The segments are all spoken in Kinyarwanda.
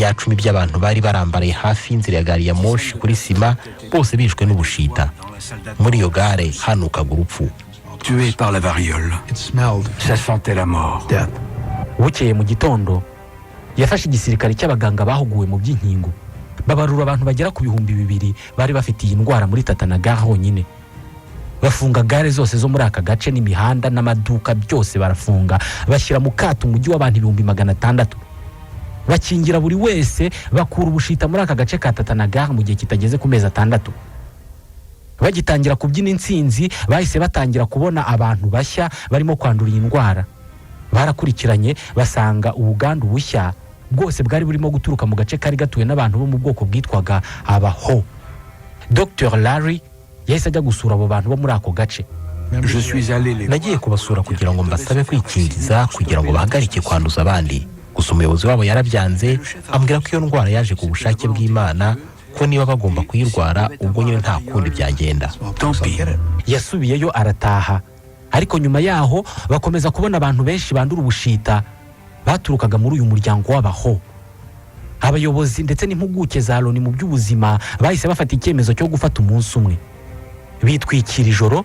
Ibinyacumi by'abantu bari barambaraye hafi y'inzira ya gari ya moshi kuri sima, bose bishwe n'ubushita. Muri iyo gare hanukaga urupfu. Tués par la variole. Ça sentait la mort. Bukeye mu gitondo, yafashe igisirikare cy'abaganga bahuguwe mu by'inkingo, babarura abantu bagera ku 2000 bari bafite iyi ndwara muri Tatanagar honyine. Bafunga gare zose zo muri aka gace n'imihanda n'amaduka byose barafunga, bashyira mu kato umujyi w'abantu 600,000, bakingira buri wese, bakura ubushita muri aka gace ka Tatanagar mu gihe kitageze ku mezi 6. Bagitangira kubyina intsinzi, bahise batangira kubona abantu bashya barimo kwandura iyi ndwara. Barakurikiranye, basanga ubwandu bushya bwose bwari burimo guturuka mu gace kari gatuwe n'abantu bo mu bwoko bwitwaga Abaho. Dr Larry yahise ajya gusura abo bantu bo muri ako gace. Je suis allé les Nagiye kubasura kugira ngo mbasabe kwikingiza kugira ngo bahagarike kwanduza abandi. Gusa umuyobozi wabo yarabyanze, ambwira ko iyo ndwara yaje ku bushake bw'Imana, ko niba bagomba kuyirwara, ubwo nyine nta kundi byagenda. Tant pis. Yasubiyeyo arataha, ariko nyuma yaho bakomeza kubona abantu benshi bandura ubushita baturukaga muri uyu muryango w'Abaho. Abayobozi ndetse n'impuguke za Loni mu by'ubuzima bahise bafata icyemezo cyo gufata umunsi umwe, bitwikira ijoro,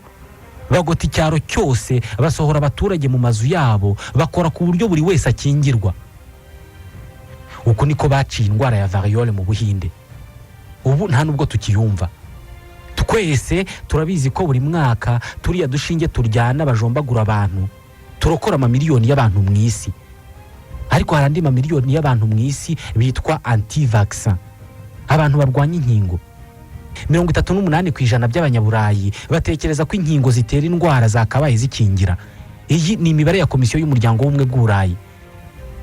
bagota icyaro cyose, basohora abaturage mu mazu yabo, bakora ku buryo buri wese akingirwa. Uku niko baciye indwara ya variole mu Buhinde. Ubu nta nubwo tukiyumva. Twese turabizi ko buri mwaka turiya dushinge turyana bajombagura abantu turokora amamiliyoni y'abantu mu isi. Ariko hari andi mamiliyoni y'abantu mu isi bitwa anti-vaccin, abantu barwanya inkingo. 38% by'Abanyaburayi batekereza ko inkingo zitera indwara zakabaye zikingira. Iyi ni imibare ya Komisiyo y'Umuryango w'Ubumwe bw'Uburayi.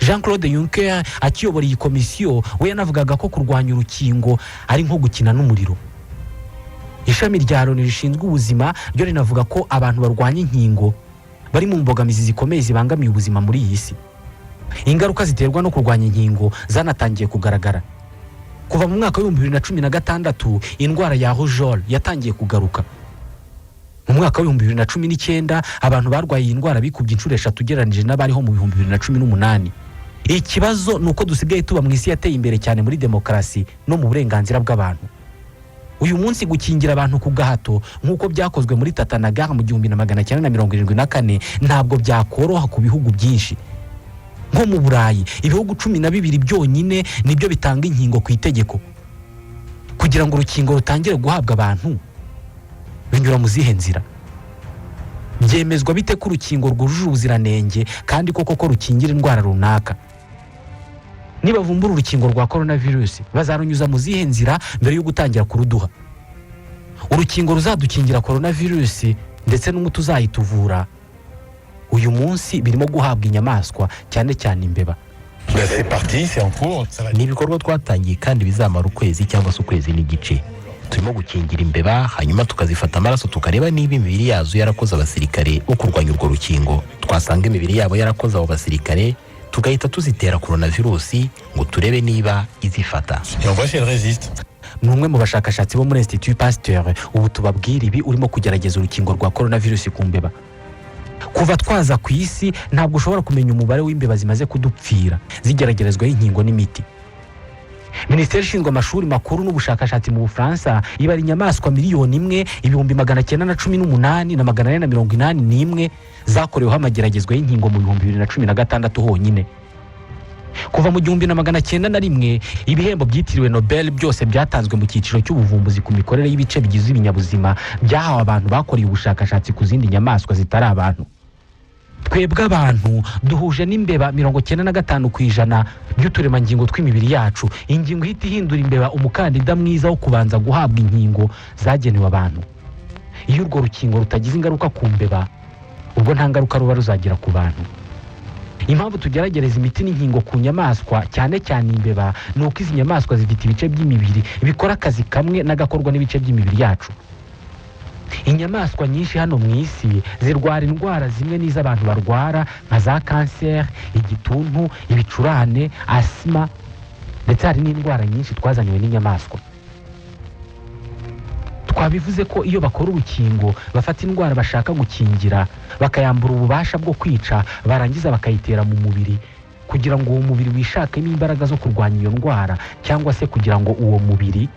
Jean Claude Juncker akiyobora iyi komisiyo, we yanavugaga ko kurwanya urukingo ari nko gukina n'umuriro. Ishami rya Loni rishinzwe ubuzima ryo rinavuga ko abantu barwanya inkingo bari mu mbogamizi zikomeye zibangamiye ubuzima muri iyi si. Ingaruka ziterwa no kurwanya inkingo zanatangiye kugaragara. Kuva mu mwaka wa 2016, indwara ya rougeole yatangiye kugaruka. Mu mwaka wa 2019, abantu barwaye iyi ndwara bikubye inshuro 3 ugereranyije n'abariho mu 2018. Ikibazo ni uko dusigaye tuba mu isi yateye imbere cyane muri demokarasi no mu burenganzira bw'abantu. Uyu munsi gukingira abantu ku gahato nk'uko byakozwe muri Tatanagar mu 1974 ntabwo byakoroha ku bihugu byinshi. Nko mu Burayi, ibihugu 12 byonyine nibyo bitanga inkingo ku itegeko. Kugira ngo urukingo rutangire guhabwa abantu, binyura mu zihe nzira? Byemezwa bite ko urukingo rwujuje ubuziranenge kandi koko ko rukingira indwara runaka? Nibavumbura urukingo rwa korona virusi, bazarunyuza mu zihe nzira mbere yo gutangira kuruduha? Urukingo ruzadukingira korona virusi ndetse n'umuti uzayituvura, uyu munsi birimo guhabwa inyamaswa, cyane cyane imbeba. C'est parti, c'est en cours. Ça va. Ni ibikorwa twatangiye kandi bizamara ukwezi cyangwa se ukwezi n'igice. Turimo gukingira imbeba, hanyuma tukazifata amaraso, tukareba niba imibiri yazo yarakoze abasirikare bo kurwanya urwo rukingo. Twasanga imibiri yabo yarakoze abo basirikare, tugahita tuzitera coronavirusi ngo turebe niba izifata. Et on voit si elle résiste. Ni umwe mu bashakashatsi bo muri Institut Pasteur ubu tubabwira ibi, urimo kugerageza urukingo rwa coronavirus ku mbeba. Kuva twaza ku isi, ntabwo ushobora kumenya umubare w'imbeba zimaze kudupfira zigeragerezwaho inkingo n'imiti. Minisiteri ishinzwe amashuri makuru n'ubushakashatsi mu Bufaransa ibara inyamaswa 1,918,481 zakoreweho amageragezwa y'inkingo mu 2016 honyine. Kuva mu 1901, ibihembo byitiriwe Nobel byose byatanzwe mu cyiciro cy'ubuvumbuzi ku mikorere y'ibice bigize ibinyabuzima byahawe abantu bakoreye ubushakashatsi ku zindi nyamaswa zitari abantu. Twebwe abantu duhuje n'imbeba 95% by'uturemangingo tw'imibiri yacu, ingingo ihita ihindura imbeba umukandida mwiza wo kubanza guhabwa inkingo zagenewe abantu. Iyo urwo rukingo rutagize ingaruka ku mbeba, ubwo nta ngaruka ruba ruzagira ku bantu. Impamvu tugeragereza imiti n'inkingo ku nyamaswa, cyane cyane imbeba, ni uko izi nyamaswa zifite ibice by'imibiri bikora akazi kamwe n'agakorwa n'ibice by'imibiri yacu. Inyamaswa nyinshi hano mu isi zirwara indwara zimwe n'iz'abantu barwara, nka za kanseri, igituntu, ibicurane, asima, ndetse hari n'indwara nyinshi twazaniwe n'inyamaswa. Twabivuze ko iyo bakora urukingo bafata indwara bashaka gukingira, bakayambura ububasha bwo kwica, barangiza bakayitera mu mubiri kugira ngo irwanywe. Kugira ngo uwo mubiri wishakemo imbaraga zo kurwanya iyo ndwara, cyangwa se kugira ngo uwo mubiri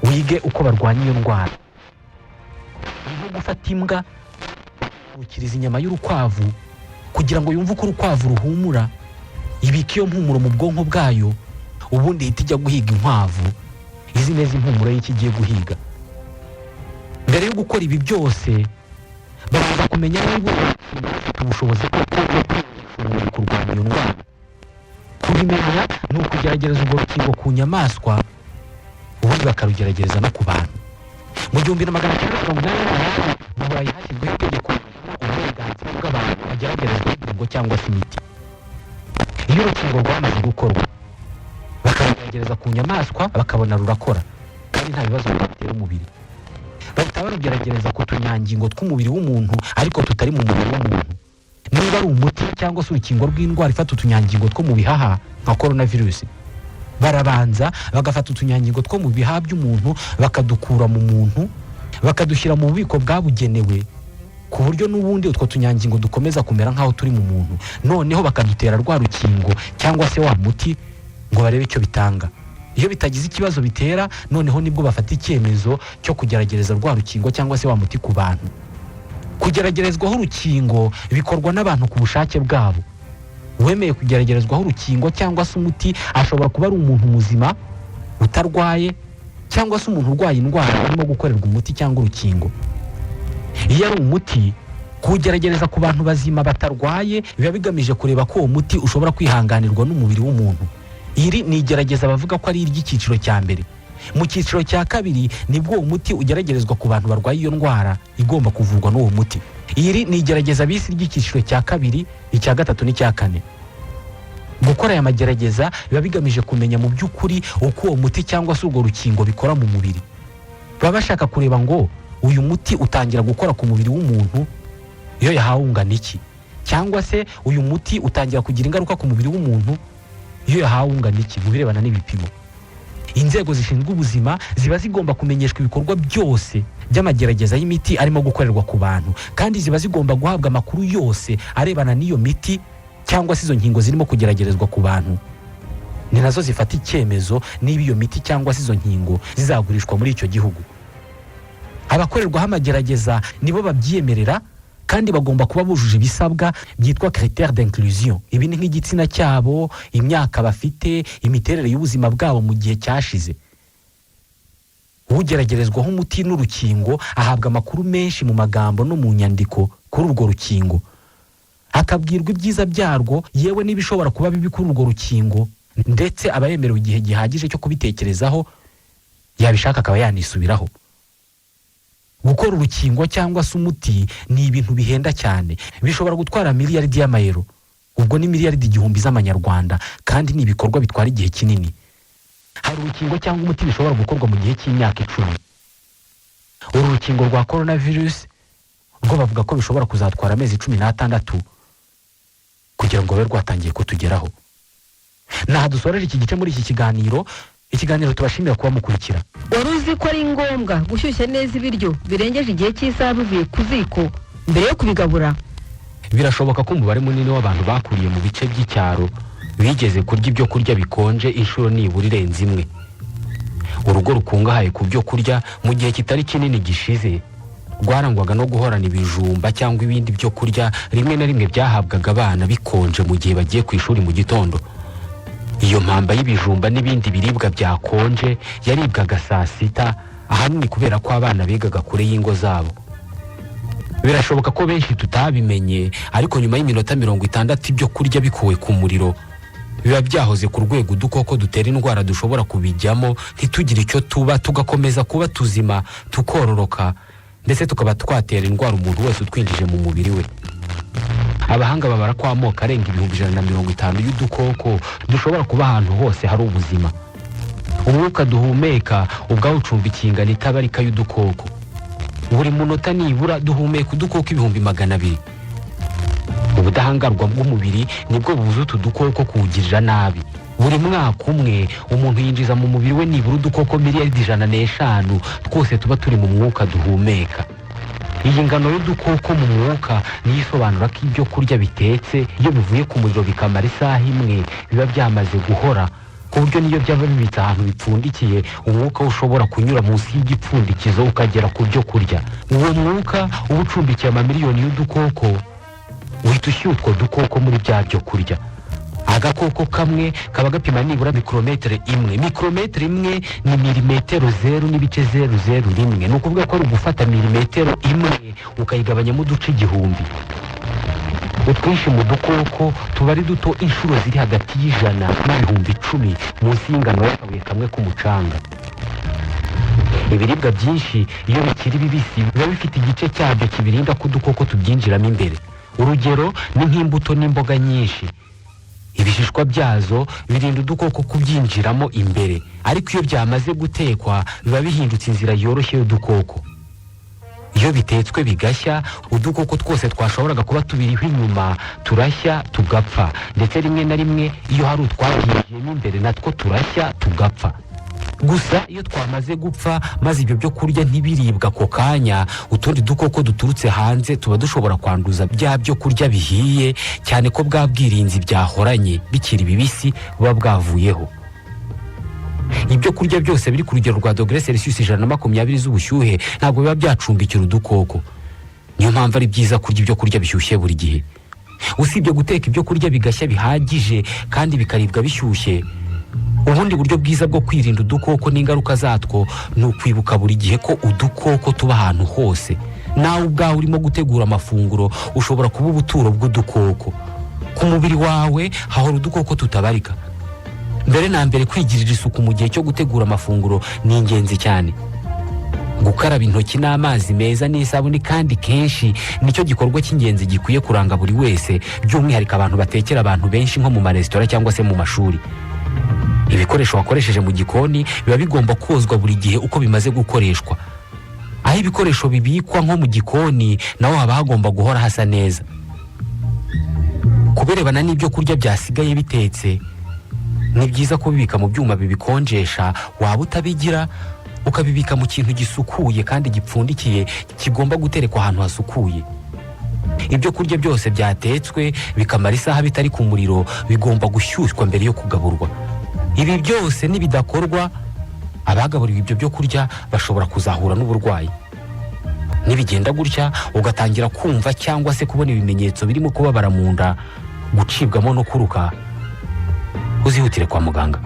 wige uko barwanya iyo ndwara. Ni nko gufata imbwa ukiriza inyama y'urukwavu kugira ngo yumve uko urukwavu ruhumura, ibika iyo mpumuro mu bwonko bwayo, ubundi ihita ijya guhiga inkwavu izi neza impumuro y'icyo igiye guhiga. Mbere yo gukora ibi byose, babanza kumenya niba ufite ubushobozi koko bwo kwigisha umubiri kurwanya iyo ndwara. Kubimenya ni ukugerageza urwo rukingo ku nyamaswa, ubundi bakarugerageza no ku bantu. Mu 1988 mu Burayi hashyizweho itegeko rigena uburenganzira bw'abantu bageragerezwa inkingo cyangwa se imiti. Iyo urukingo rwamaze gukorwa, bakarugerageza ku nyamaswa, bakabona rurakora kandi nta bibazo rwatera umubiri, bahita barugerageza ku tunyangingo tw'umubiri w'umuntu ariko tutari mu mubiri w'umuntu. Niba ari umuti cyangwa se urukingo rw'indwara ifata utunyangingo two mu bihaha nka korona virusi, barabanza bagafata utunyangingo two mu bihaha by'umuntu, bakadukura mu muntu, bakadushyira mu bubiko bwabugenewe, ku buryo n'ubundi utwo tunyangingo dukomeza kumera nk'aho turi mu muntu. Noneho bakadutera rwa rukingo cyangwa se wa muti ngo barebe icyo bitanga. Iyo bitagize ikibazo bitera, noneho nibwo bafata icyemezo cyo kugerageza rwa rukingo cyangwa se wa muti ku bantu. Kugeragerezwaho urukingo bikorwa n'abantu ku bushake bwabo. Uwemeye kugeragerezwaho urukingo cyangwa se umuti ashobora kuba ari umuntu muzima utarwaye, cyangwa se umuntu urwaye indwara urimo gukorerwa umuti cyangwa urukingo. Iyo ari umuti, kuwugeragereza ku bantu bazima batarwaye biba bigamije kureba ko uwo muti ushobora kwihanganirwa n'umubiri w'umuntu. Iri ni igerageza bavuga ko ari iry'icyiciro cya mbere. Mu cyiciro cya kabiri nibwo uwo muti ugeragerezwa ku bantu barwaye iyo ndwara igomba kuvurwa n'uwo muti. Iri ni igerageza bisi ry'icyiciro cya kabiri, icya gatatu n'icya kane. Gukora aya magerageza biba bigamije kumenya mu by'ukuri uko uwo muti cyangwa se urwo rukingo bikora mu mubiri. Baba bashaka kureba ngo uyu muti utangira gukora ku mubiri w'umuntu iyo yahawe ungana iki, cyangwa se uyu muti utangira kugira ingaruka ku mubiri w'umuntu iyo yahawe ungana iki mu birebana n'ibipimo. Inzego zishinzwe ubuzima ziba zigomba kumenyeshwa ibikorwa byose by'amagerageza y'imiti arimo gukorerwa ku bantu, kandi ziba zigomba guhabwa amakuru yose arebana n'iyo miti cyangwa se izo nkingo zirimo kugeragerezwa ku bantu. Ni nazo zifata icyemezo niba iyo miti cyangwa se izo nkingo zizagurishwa muri icyo gihugu. Abakorerwaho amagerageza nibo babyiyemerera, kandi bagomba kuba bujuje ibisabwa byitwa critère d'inclusion. Ibi ni nk'igitsina cyabo, imyaka bafite, imiterere y'ubuzima bwabo mu gihe cyashize. Ugeragerezwaho umuti n'urukingo ahabwa amakuru menshi mu magambo no mu nyandiko kuri urwo rukingo, akabwirwa ibyiza byarwo, yewe n'ibishobora kuba bibi kuri urwo rukingo, ndetse aba yemerewe igihe gihagije cyo kubitekerezaho, yabishaka akaba yanisubiraho. Gukora urukingo cyangwa se umuti ni ibintu bihenda cyane, bishobora gutwara miliyaridi y'amayero, ubwo ni miliyaridi 1000 z'amanyarwanda, kandi ni ibikorwa bitwara igihe kinini. Hari urukingo cyangwa umuti bishobora gukorwa mu gihe cy'imyaka 10. Uru rukingo rwa korona virusi rwo bavuga ko bishobora kuzatwara amezi 16 kugira ngo rube rwatangiye kutugeraho. Naha dusoreje iki gice muri iki kiganiro, ikiganiro tubashimira kuba mukurikira. Wari uzi ko ari ngombwa gushyushya neza ibiryo birengeje igihe cy'isaha bivuye ku ziko mbere yo kubigabura? Birashoboka ko umubare munini w'abantu bakuriye mu bice by'icyaro bigeze kurya ibyo kurya bikonje inshuro nibura irenze imwe. Urugo rukungahaye ku byo kurya mu gihe kitari kinini gishize rwarangwaga no guhorana ibijumba cyangwa ibindi byo kurya rimwe na rimwe byahabwaga abana bikonje mu gihe bagiye ku ishuri mu gitondo. Iyo mpamba y'ibijumba n'ibindi biribwa byakonje yaribwaga saa sita, ahanini kubera ko abana bigaga kure y'ingo zabo. Birashoboka ko benshi tutabimenye, ariko nyuma y'iminota 60 ibyo kurya bikuwe ku muriro, biba byahoze ku rwego udukoko dutera indwara dushobora kubijyamo ntitugire icyo tuba, tugakomeza kuba tuzima, tukororoka, ndetse tukaba twatera indwara umuntu wese utwinjije mu mubiri we. Abahanga babara ko amoko arenga 150,000 y'udukoko dushobora kuba ahantu hose hari ubuzima. Umwuka duhumeka ubwawo ucumbikiye ingano itabarika y'udukoko. Buri munota nibura duhumeka udukoko 200,000. Ubudahangarwa bw'umubiri nibwo bubuza utu dukoko kuwugirira nabi. Buri mwaka umwe umuntu yinjiza mu mubiri we nibura udukoko miliyaridi 105 twose tuba turi mu mwuka duhumeka. Iyi ngano y'udukoko mu mwuka niyo isobanura ko ibyo kurya bitetse, iyo bivuye ku muriro bikamara isaha imwe, biba byamaze guhora, ku buryo n'iyo byaba bibitse ahantu bipfundikiye, umwuka ushobora kunyura munsi y'igipfundikizo ukagera ku byo kurya. Uwo mwuka uba ucumbikiye amamiliyoni y'udukoko, uhita ushyira utwo dukoko muri bya byo kurya. Agakoko kamwe kaba gapima nibura mikorometero imwe. Mikorometero imwe ni milimetero 0.001. Ni ukuvuga ko ari ugufata milimetero imwe ukayigabanyamo uduce 1000. Utwinshi mu dukoko tuba ari duto inshuro ziri hagati y'100 n'ibihumbi 10 munsi y'ingano y'akabuye kamwe k'umucanga. Ibiribwa byinshi iyo bikiri bibisi biba bifite igice cyabyo kibirinda ko udukoko tubyinjiramo imbere. Urugero ni nk'imbuto n'imboga nyinshi, ibishishwa byazo birinda udukoko kubyinjiramo imbere. Ariko iyo byamaze gutekwa, biba bihindutse inzira yoroshye y'udukoko. Iyo bitetswe bigashya, udukoko twose twashoboraga kuba tubiriho inyuma turashya tugapfa, ndetse rimwe na rimwe iyo hari utwabyinjiyemo imbere natwo turashya tugapfa. Gusa iyo twamaze gupfa maze ibyo byo kurya ntibiribwa ako kanya, utundi dukoko duturutse hanze tuba dushobora kwanduza bya byo kurya bihiye, cyane ko bwa bwirinzi byahoranye bikiri bibisi buba bwavuyeho. Ibyo kurya byose biri ku rugero rwa dogere Celsius 120 z'ubushyuhe ntabwo biba byacumbikira udukoko. Niyo mpamvu ari byiza kurya ibyo kurya bishyushye buri gihe. Usibye guteka ibyo kurya bigashya bihagije kandi bikaribwa bishyushye, ubundi buryo bwiza bwo kwirinda udukoko n'ingaruka zatwo ni ukwibuka buri gihe ko udukoko tuba ahantu hose. Nawe ubwawe urimo gutegura amafunguro ushobora kuba ubuturo bw'udukoko. Ku mubiri wawe hahora udukoko tutabarika. Mbere na mbere, kwigirira isuku mu gihe cyo gutegura amafunguro ni ingenzi cyane. Gukaraba intoki n'amazi meza n'isabune kandi kenshi nicyo gikorwa cy'ingenzi gikwiye kuranga buri wese, by'umwihariko abantu batekera abantu benshi nko mu maresitora cyangwa se mu mashuri. Ibikoresho wakoresheje mu gikoni biba bigomba kozwa buri gihe uko bimaze gukoreshwa. Aho ibikoresho bibikwa nko mu gikoni naho haba hagomba guhora hasa neza. Ku birebana n'ibyo kurya byasigaye bitetse, ni byiza kubibika mu byuma bibikonjesha. Waba utabigira, ukabibika mu kintu gisukuye kandi gipfundikiye, kigomba guterekwa ahantu hasukuye. Ibyo kurya byose byatetswe bikamara isaha bitari ku muriro bigomba gushyushywa mbere yo kugaburwa. Ibi byose nibidakorwa, abagaburiwe ibyo byo kurya bashobora kuzahura n'uburwayi. Nibigenda gutya, ugatangira kumva cyangwa se kubona ibimenyetso birimo kubabara mu nda, gucibwamo no kuruka, uzihutire kwa muganga.